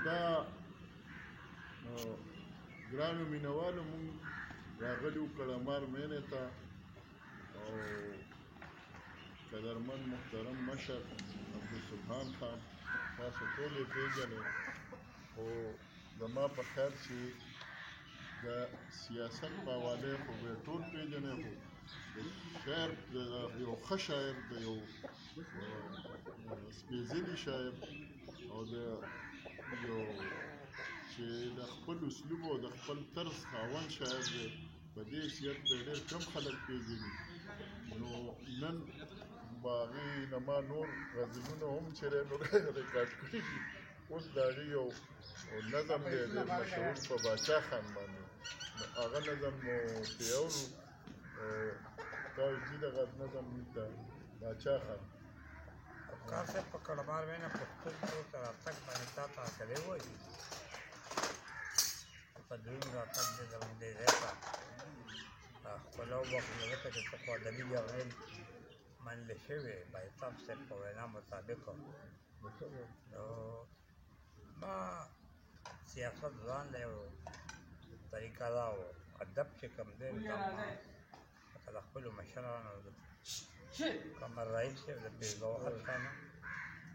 دا ګرانو مینوالو، مونږ راغلي وو کړمار مینې ته او قدرمن محترم مشر عبدالسبحان خان تاسو ټول یې پېژنئ، خو زما په خیال چې د سیاست په حواله خو به ټول پېژنئ، خو د شاعر، د یو ښه شاعر، د یو سپېڅلي شاعر او د یو چې د خپل اسلوب او د خپل طرز خاوند شاعر دی، په دې حیثیت به ډېر کم خلک پېژني. نو نن به هغې نه ما نور غزلونه هم چې دی نو ریکارډ کړي دي. اوس د هغې یو نظم دی ډېر مشهور په باچا خان باندې، نو هغه نظم مو پرې اورو. تاسو جي دغه نظم ته باچا خان. افکار صاحب، په کړمار وینه پښتون کور ته راتګ باندې تا ته هرکلی وایي. په درون راتګ دې زموږ دې ځای ته ښکلا وبخښله، ځکه چې ته خو ادبي جرنیل منل شوی بایتاب صاحب په وینا مطابق. نو ما سیاست ځان له یو طریقه دا و، ادب چې کوم دی دا ما لکه د خپلو مشرانو د قمر رئیس صاحب د پیر ګوهر خان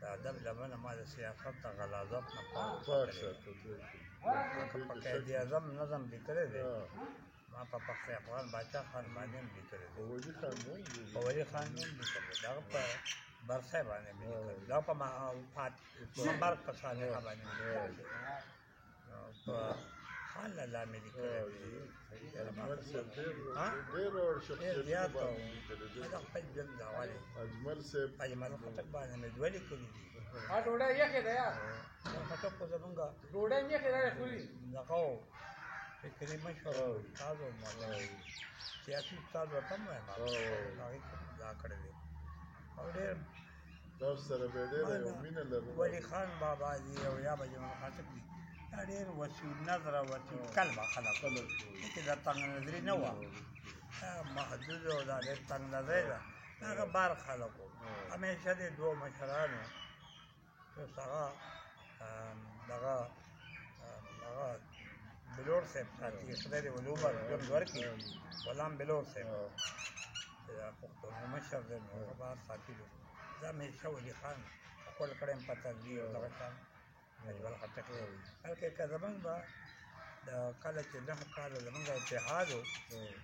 د ادب لمنه ما د سیاست د غلاظت نه پاک پاک ساتلې. ساتل. لکه په قاید اعظم نظم لیکلی دی، ما په فخر افغان باچا خان باندې هم لیکلی دی، په ولي خان هم په ولي خان هم لیکلی دی، دغه په برسه باندې مې لیکلی دی، دغه په مرګ په سانحه باندې مې لیکلی دی، په خان لالا مې لیکلی دی. اجمل صاحب ډېر ها؟ ډېر ډېر شخصیتونه زیات باندې لیکلی دی. ما د خپل ژوند د حوالې اجمل صاحب اجمل خټک باندې مې دوه لیکلي دي. ها، ډوډۍ یخې ده یار. خټک خو زمونږ ډوډۍ یخې ده خوري. دغه و فکري مشر و، استاد و، مولانا سیاسي استاد ورته هم وایم، هغې دا کړی دی او ډېر تاسو سره به ډېره یو مینه لرله. ولي خان بابا دی او یا به جمال خټک دي، دا ډېر وسیع نظر او وسیع قلبه خلک خلک وو. چې دا تنګ نظري نه وه، دا محدود او دا ډېر تنګ نظري ده. هغه بار خلک وو، همیشه د دوو مشرانو چې اوس هغه دغه هغه بلور صاحب ساتي، خدای دې ولې عمر ژوند ورکړي، غلام بلور صاحب چې دا پښتنو مشر دی، نو هغه بار ساتي. زه همیشه ولي خان ښکل کړی یم په تندي او دغه شان اجمل خټک. بلکې که زمونږ به د کله چې 9 کاله زمونږ اتحاد و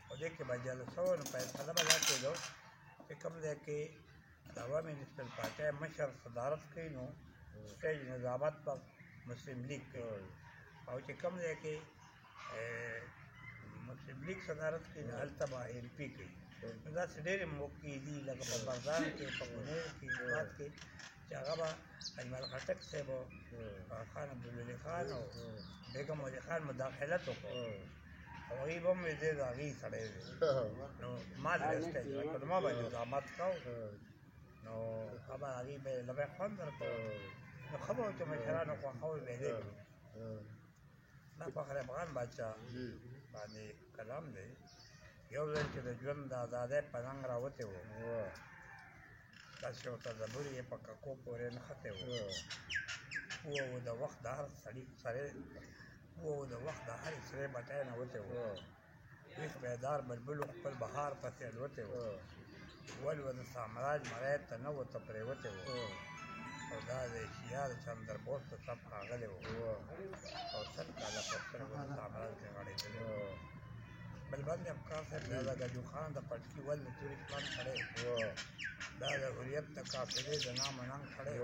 او دې کې به جلسه وه، نو فیصله به دا کېده چې کوم ځای کې د عوامي نېشنل پارټۍ مشر صدارت کوي نو سټیج نظامت به مسلم لیګ کوي، او چې کوم ځای کې مسلم لیګ صدارت کوي نو هلته به این پي کوي. نو داسې ډېرې موقعې دي لکه په بردان کې، په کونړ کې، هرات کې، چې هغه به اجمل خټک صاحب او خان عبدالولي خان او بیګم ولي خان مداخلت وکړو او هغوی به هم وایي دی د هغوی سړی دی، نو ما له سټیج ورکړ، ما به نظامت کاوه، نو هغه به هغوی به یې له به خوند ورکاوه، نو ښه به وو چې مشرانو خوښول به یې دی. دا فخر افغان باچا باندې کلام دی. یو ځل چې د ژوند د ازادۍ په رنګ راوتی و، داسې یو تدبر یې په ککو پورې نښتی و، پوه و د وخت د هر سړي سرې، پوه و د وخت د هرې سرې بټۍ نه وتی و، ویښ بیدار بلبلو خپل بهار پسې الوتی و، ول و د سامراج مرۍ ته نه و ته پرېوتی و، او دا د ایشیا د چندر بوس د صف ښاغلی و، او 100 کاله په سترګو د سامراج کې غړېدلی و. بل بند افکار صاحب دا د ګجو خان د پټکي ول د توري شپان سړی، دا د حریت د قافلې د نام او ننګ سړی،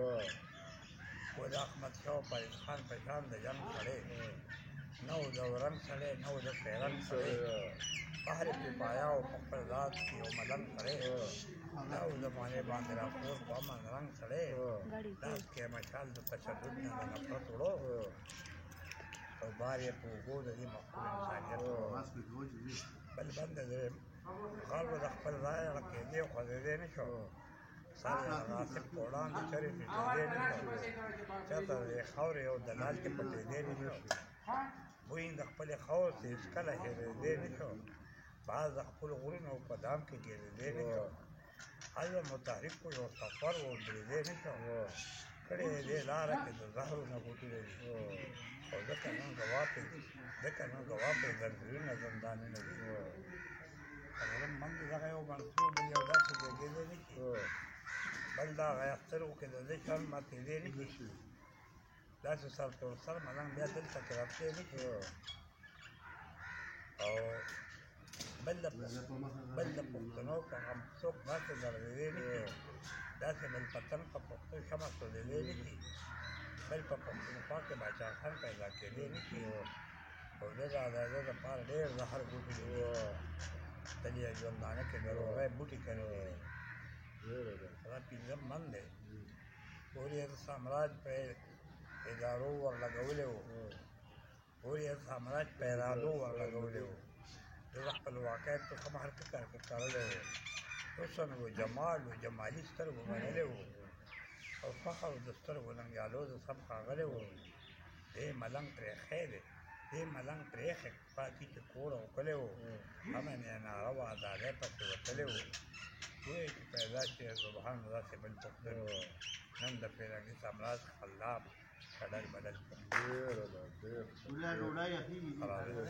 و د احمد شاه او پاریس خان په شان د جنګ سړی، نه و د اورنګ سړی، نه و د فیرنګ سړی، بحر بې پایا او په خپل ذات کې یو ملنګ سړی، دا و زمانې باندې راپور په امن رنګ سړی، لاس کې مشال د تشدد نه د نفرت وړو، او بار یې په اوږو د دې مقتول انسانیت وړو. بل بند درېیم غل به د خپل ځایه ړکېدی او خوځېدی نه شو، سر یې د غاصب په وړاندې چرې ټیټېدی نه شو، چا ته د دې خاورې یو دلال کې پټېدی نه شو، بوی د خپلې خاورې څخه هېڅکله هېرېدی نه شو، باز د خپلو غرونو په دام کې ګېرېدی نه شو، هلته متحرک و یو سفر و درېدی نه شو، کړې یې دې لاره کې د زهرو نه ګوټونه دي، ځکه نن ګواه پرې، ځکه نن ګواه پرې زنځیرونه زندانونه دي. څلورم من دی دغه یو منصور، بل یو داسې زېږېدی نه شي، بل دا هغه سترګو کې د ده شان ماتېدی نه شي. داسې سر تور سر ملنګ بیا دلته کې راتلی نه شي. او بل د پښتنو په غم څوک داسې دردېدی نه شي، داسې بل پتنګ په پښتو شمع سوځېدی نه شي، بل په پښتونخوا کې باچا خان پیدا کېدی نه شي. او ده د ازادۍ لپاره ډېر زهر ګوټلي دي، تل یې ژوندانه کې د روغۍ بوټي کرلي دي. دا پنځم من دی. پورې یې د سامراج په ادارو ورلګولی و، پورې یې د سامراج په ارادو ورلګولی و. ده د خپلواکۍ تخم هر فکر کې کرلی و. حسن و جمال و جمالي سترګو منلی و، او فخر د سترګو ننګیالو د سم ښاغلی و. دې ملنګ پرېښی دی، دې ملنګ پرېښی پاتې چې کور او کلی و، امن یې ناره وه ازادۍ پسې وتلی و. پوه چې پیدا شي سبحان داسې بل پښتون، نن د پیرنګي سامراج خلاف شډل بدل کړ. ډېره ده، ډېر. ډوډۍ یخېږي. خرابې.